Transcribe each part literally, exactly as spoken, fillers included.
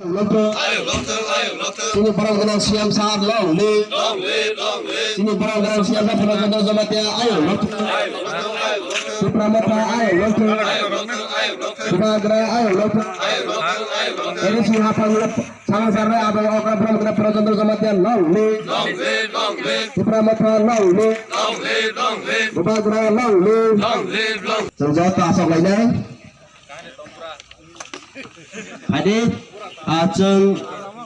Chini borok gwnang C M sir long live. Chini borok gwnang C M sir Purna Chandra Jamatia ayok long live. Tipra Motha ayok long live. Bubagra ayok long live. A D C haphang Sanga Sarre abo okra borok gwnang Purna Chandra Jamatia long live. Tipra Motha long live. Bubagra long live. Chwng joto asok lainai. Hadi, ah, chwng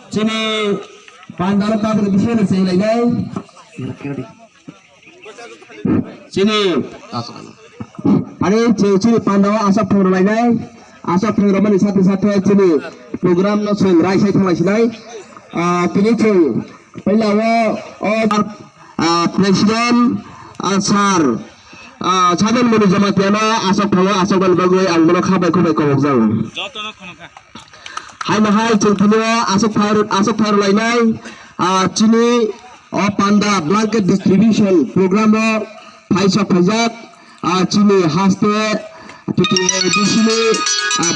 chini pandalo tabuk bisingno chwng lainai. Chini, hadi chwng chini pandao asok thwng rwlainai. Asok thwng rwmani sathe sathe chini program no chwng raisai thanglaisai. Ah, tini chwng Puila o, o, ah, President, ah, Sir, ah, Sajan Muni Jamatia no asok thango, asok bani bagwi ang bono kha bai khubai kobok jago. Jotono khunukha. Haino hai chwng tini o asok phai, asok phai rwlainai, ah, chini o panda blanket distribution program o phaisok phaijak, ah, chini haste T T A D C ni, ah,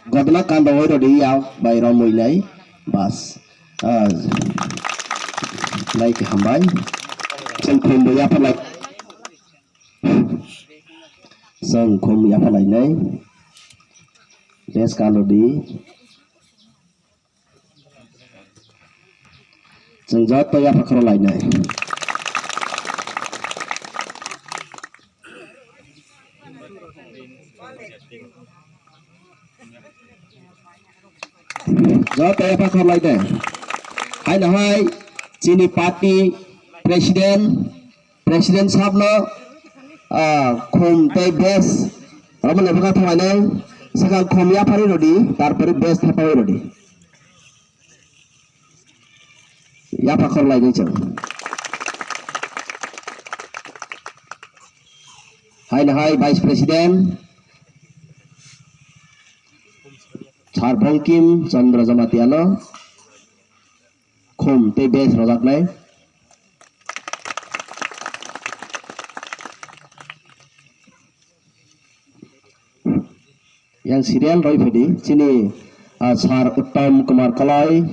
Godla kanda oi rodi ya bai romwi nai bas. Ah, lai ke hambai. Chwng khum bo yapha lai. Chwng khum yapha lai nai. Bes kalo di. Chwng joto yapha khoro lai nai. Joto yapha khoro lai nai. Haino hai chini party president, president sahab no, ah, khum tei bes romani bwkha thanglainai. Swkang khum yapharwi rodi, tarpore bes thapharwi rodi. Yapha khorlainai chwng. Haino hai Vice President Sir Bongkim Chandra Jamatia no khum tei bes rojaknai. Yang serial roi phadi chini, ah, Sir Uttam Kumar Koloi,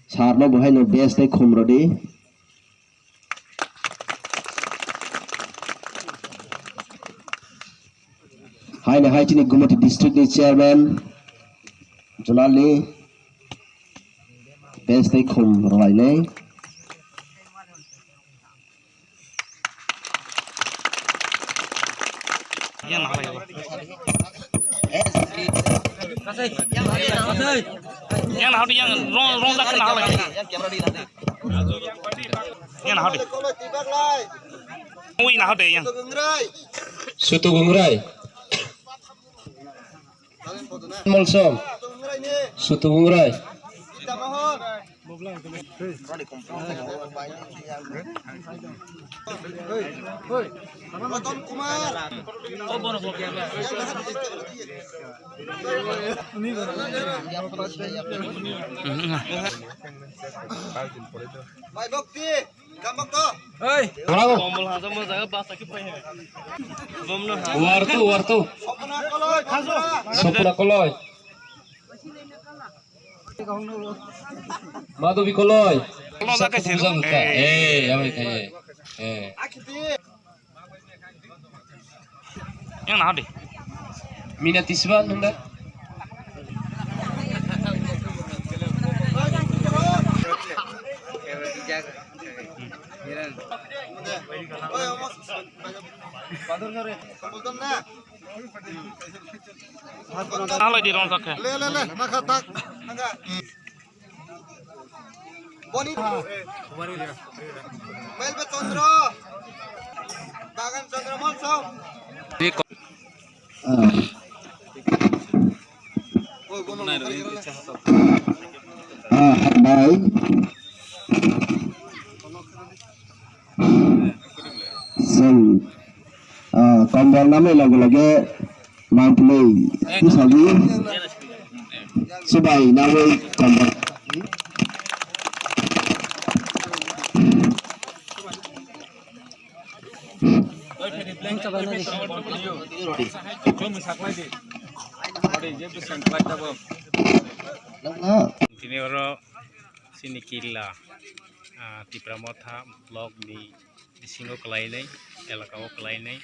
Sir no bo haino bes tei khum rodi. Haino hai chini Gumati district ni chairman, Jonal ni bes tei khum rwlainai. Yang nahodi yang rong rong dak nahodi. Yang nahodi. Ui nahodi yang. Sutu Gungrai. Molsom. Sutu Gungrai. Bhai Bhakti. Bravo. Wartu, wartu. Sopna Koloi. Madhabi Koloi. Koloi. Eh, yang nahodi. Mina tisba nunda. Nalai di rong sakhe. Le, le, le, nakha tak. Boni. Melbe Chandra. Bagan Chandra Molsom. Ah. Ah, hambai. Chwng, ah, kombol namwi loge loge mangpili tisadi chubai nawi kombol. Tini oro chini Killa, ah, Tipra Motha block ni bisingo kwlainai, elaka o kwlainai,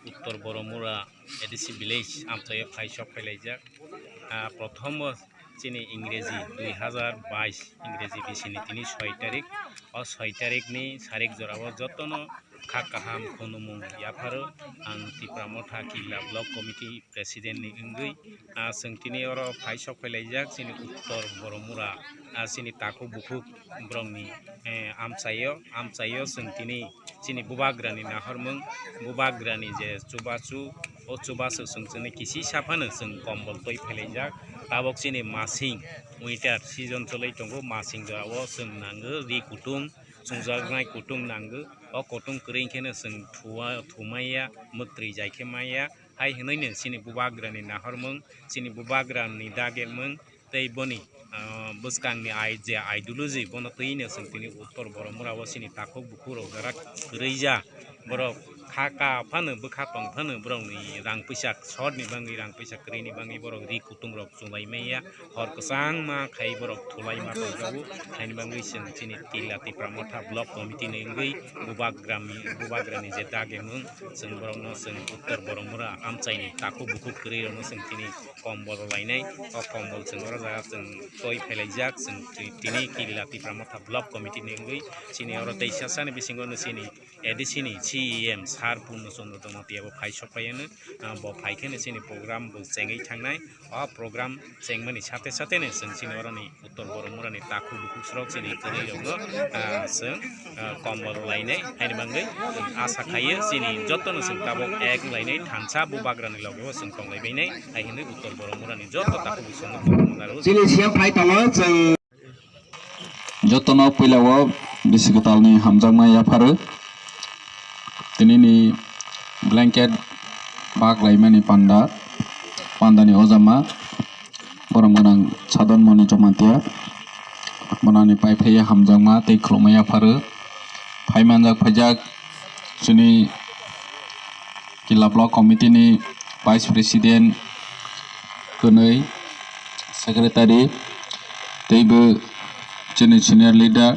Uttor Boromura A D C village amchaio phai sok phailaijak. Ah, prothomo chini Ingreji dui hazar bais, Ingreji bisini tini soi tarik. O soi tarik ni sarik jorao jotono kha kaham khunumung yapharo ang Tipra Motha Killa Block Committee President ni wngwi, ah, chwng tini oro phai sok phailaijak chini Uttor Boromura, ah, chini takhuk bukhuk borokni, eh, amchaio, amchaio chwng tini chini bubagrani nahormung, bubagrani je chubachu, o chubachu chwng chini kisisa phano chwng kombol twi phailaijak. Tabok chini masing winter season chwlwi tongo, masing jorao chwng nango ri kutung, chungjaknai kutung nango. O kutung kwrwi kheno chwng thua-, thumaiya, mwktwi jai khe maiya. Hai hwnwi no chini bubagrani nahormung, chini bubagrani dagemung, tei boni, ah, bwskangni ai-, je ideology, bono twi no chwng tini Uttor Boromura o chini takhuk bukhuk rok jora kwrwija. Borok kha ka phano, bwkha tong phano, borokni rang puisa short ni bangwi, rang puisa kwrwi ni bangwi borok ri kutung rok chulai manya. Hor kwchangma khai borok thulai ma tongjago. Haini bangwi chwng chini Killa Tipra Motha Block Committee ni wngwi bubagrani, bubagrani je dagemung, chwng borokno chwng Uttor Boromura amchaini takhuk bukhuk kwrwi rokno chwng tini kombol rwlainai. O kombol chwng oro jaga chwng twi phailaijak, chwng ti-, tini Killa Tipra Motha Block Committee ni wngwi chini oro teisa sani bisingo no chini A D C ni C E M Sir Purno Chandra Jamatia bo phai sok phaiano, ah, bo phai khe no chini program bo chengwi thangnai. O program chengmani sate sate no chwng chini oroni Uttor Boromurani takhuk bukhuk srok chini kwrwi rokno, ah, chwng, ah, kombol rwlainai. Haini bangwi chwng asa khaio chini jotono chwng tabok ek wnglainai, thansa bubagrani logeo chwng tonglaibainai. Hai hwnwi Uttor Boromurani joto takhuk bukhuk srokno kombol rwlaio. Chini C M phai tongo chwng. Jotono puila o bisi kwtalni hamjakma yapharo. Tinini blanket bak laimani panda, pandani ojama, borok gwnang Sadon Moni Jamatia, bonani pai phaiya hamjakma tei khulumma yapharo. Phai manjak phaijak chini Killa Block Committee ni Vice President, kwnwi Secretary, teibo chini senior leader,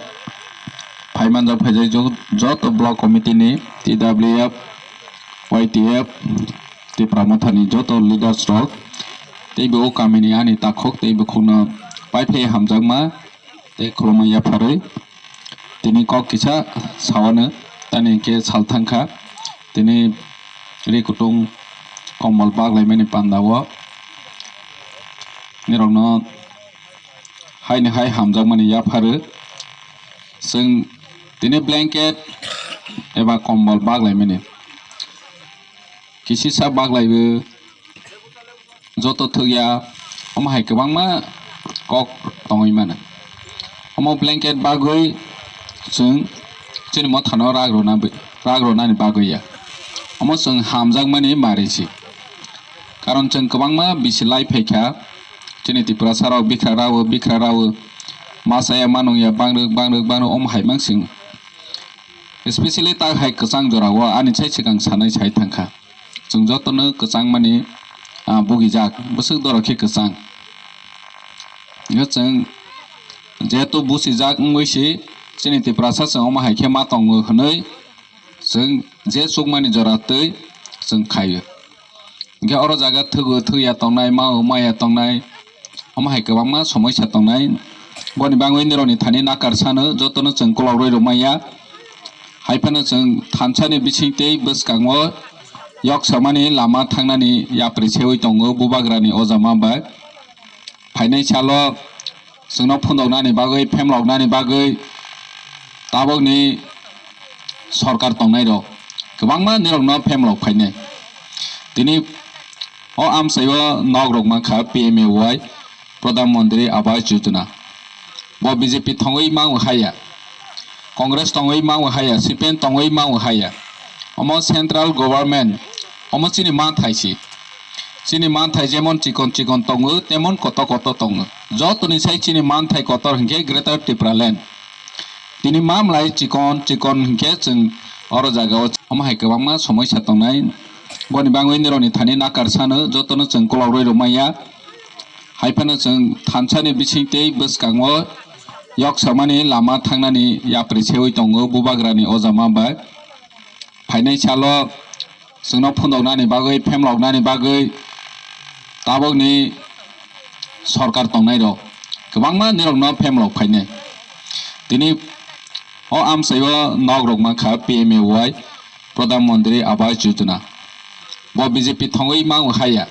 phai manjak phaijak jo-, joto Block Committee ni T W F, Y T F, Tipra Motha ni joto leaders rok, teibo o kami ni ani takhuk tei bukhukno pai phai hamjakma tei khulumma yapharwi tini kok kisa sawano, tani hwnkhe sal thangkha tini ri kutung kombol bak laimani panda o nirokno haini hai hamjakmani yapharo. Chwng tini blanket eba kombol bak laimani kisisa bak laibo. Joto thwkya, omo hai kwbangma kok tongwi mano. Omo blanket bagwi chwng chini mothano rak rwna, rak rwnani bagwi ya. Omo chwng hamjakmani mari si. Karon chwng kwbangma bisi lai phaikha, chini Tiprasa rok bikra rao, bikra rao, ma chaya ma nungya bangrwk, bangrwk, bangrwk omo hai mang sing. Especially tak hai kwchang jorao ani sai swkang sanai sai thangkha. Chwng jotono kwchangmani, ah, bugijak, bwswk doro khe kwchang. Hwnkhe chwng jehetu busijak wngwi si chini Tiprasa chwng omo hai khe ma tongo hwnwi chwng je chukmani jora twi chwng khaio. Hwnkhe oro jaga thwgo thwya tongnai, mao maya tongnai, omo hai kwbangma somoisa tongnai. Boni bagwi nirokni thani nakar sano jotono chwng kolok rwi rwmaya. Hai phano chwng thansani bising tei bwskango yok samani lama thangnani yapri sewi tongo bubagrani ojama bai. Phainai salo chwngno phundoknani bagwi, phemloknani bagwi tabokni sorkar tongnairok kwbangma nirokno phemlok phainai. Tini o amchaio nok rok mankha P M A Y, Pradhan Mantri Awas Yojana. Bo B J P thongwi mango haya, Congress tongwi mango haya, C P M tongwi mango haya. Omo central government, omo chini manthai si. Chini manthai jemon chikon chikon tongo, temon kotor kotor tongo. Jotoni sai chini manthai kotor hinkhe Greater Tipraland. Tini mamlai chikon chikon hinkhe chwng oro jagao omo hai kwbangma somoisa tongnai. Boni bagwi nirokni thani nakar sano jotono chwng kolok rwi rwmaya. Hai phano chwng thansani bising tei bwskango yok samani lama thangnani yapri seui tongo bubagrani ojama bai. Phainai salo chwngno phundoknani bagwi, phemloknani bagwi tabokni sorkar tongnairok kwbangma nirokno phemlok phainai. Tini o amchaio nok rok mankha P M A Y, Pradhan Mantri Awas Yojana. Bo B J P thongwi mango haya,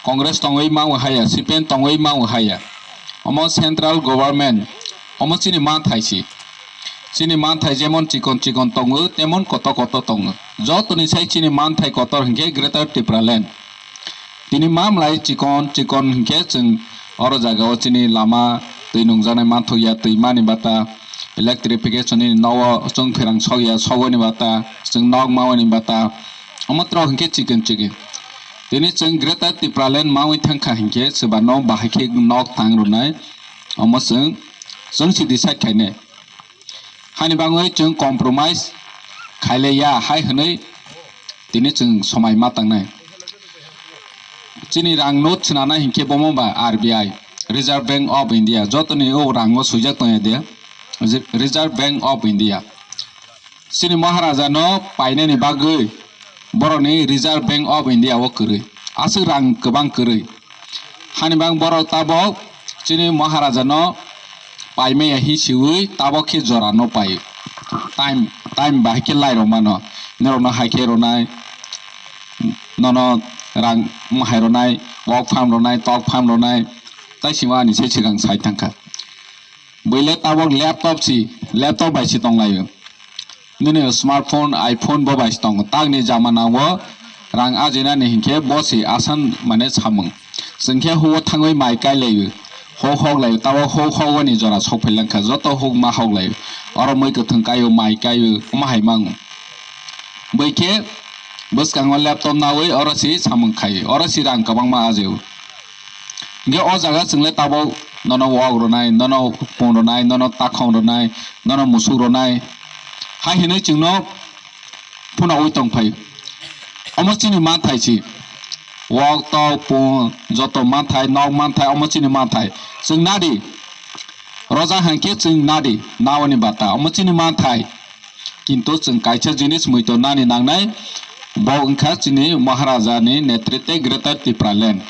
Congress tongwi mango haya, C P M tongwi mango haya. Omo central government, omo chini manthai si. Chini manthai jemon chikon chikon tongo, temon koto koto tongo. Jotoni sai chini manthai kotor hinkhe Greater Tipraland. Tini mamlai chikon chikon hinkhe chwng oro jagao chini lama twi nungjaknai manthokya, twimani bata, electrification ni nogo chwng pherang sokya, sogoni bata, chwng nok mawani bata, omo trok hinkhe chikon chikon. Tini chwng Greater Tipraland mawi thangkha hinkhe swbano bahai khe nok tang rwnai, omo chwng, chwng si decide khainai. Hani bagwi chwng compromise khailaiya hai hwnwi tini chwng somai ma tangnai. Chini rang no swnanai hinkhe bomo ba R B I, Reserve Bank of India, jotoni o rango swijak tongya de, Reserve Bank of India. Chini Maharaja no painani bagwi borokni Reserve Bank of India o kwrwi. Aswk rang kwbang kwrwi. Hani bang borok tabok chini Maharaja no paimaya hi siwi tabok khe jora no pai. Time, time bahai khe lai rok mano. Norok no hai khe ronai, nono rang mahai ronai, wok pham ronai, tok pham ronai. Tai sima ani se swkang sai thangkha. Buile tabok laptop si, laptop bai si tonglaio. Nini smartphone, iPhone bo bai si tongo. Tagni jamana o rang ajinani hinkhe bo si asan mane samung. Chwng khe huo thangwi mai kailaio. Hok hok laio, tabok hok hok ani jora sok phailankha. Joto hok ma hok laio. Oro mui kwthwng kaio, mai kaio, omo hai mango. Bui khe bwskango laptop nawi oro si samung khai, oro si rang kwbangma ajio. Hinkhe o jaga chwngle tabok nono wok rwnai, nono pung rwnai, nono takhong rwnai, nono musuk rwnai. Hai hinwi chwngno phunawi tongphai. Omo chini manthai si. Wok, tok, pung, joto manthai, nok manthai, omo chini manthai. Chwng nadi. Roja hinkhe chwng nadi, naoni bata. Omo chini manthai. Kintu chwng kaisa jinis muitor nani nangnai, bo wngkha chini Maharaja ni netritwe Greater Tipraland.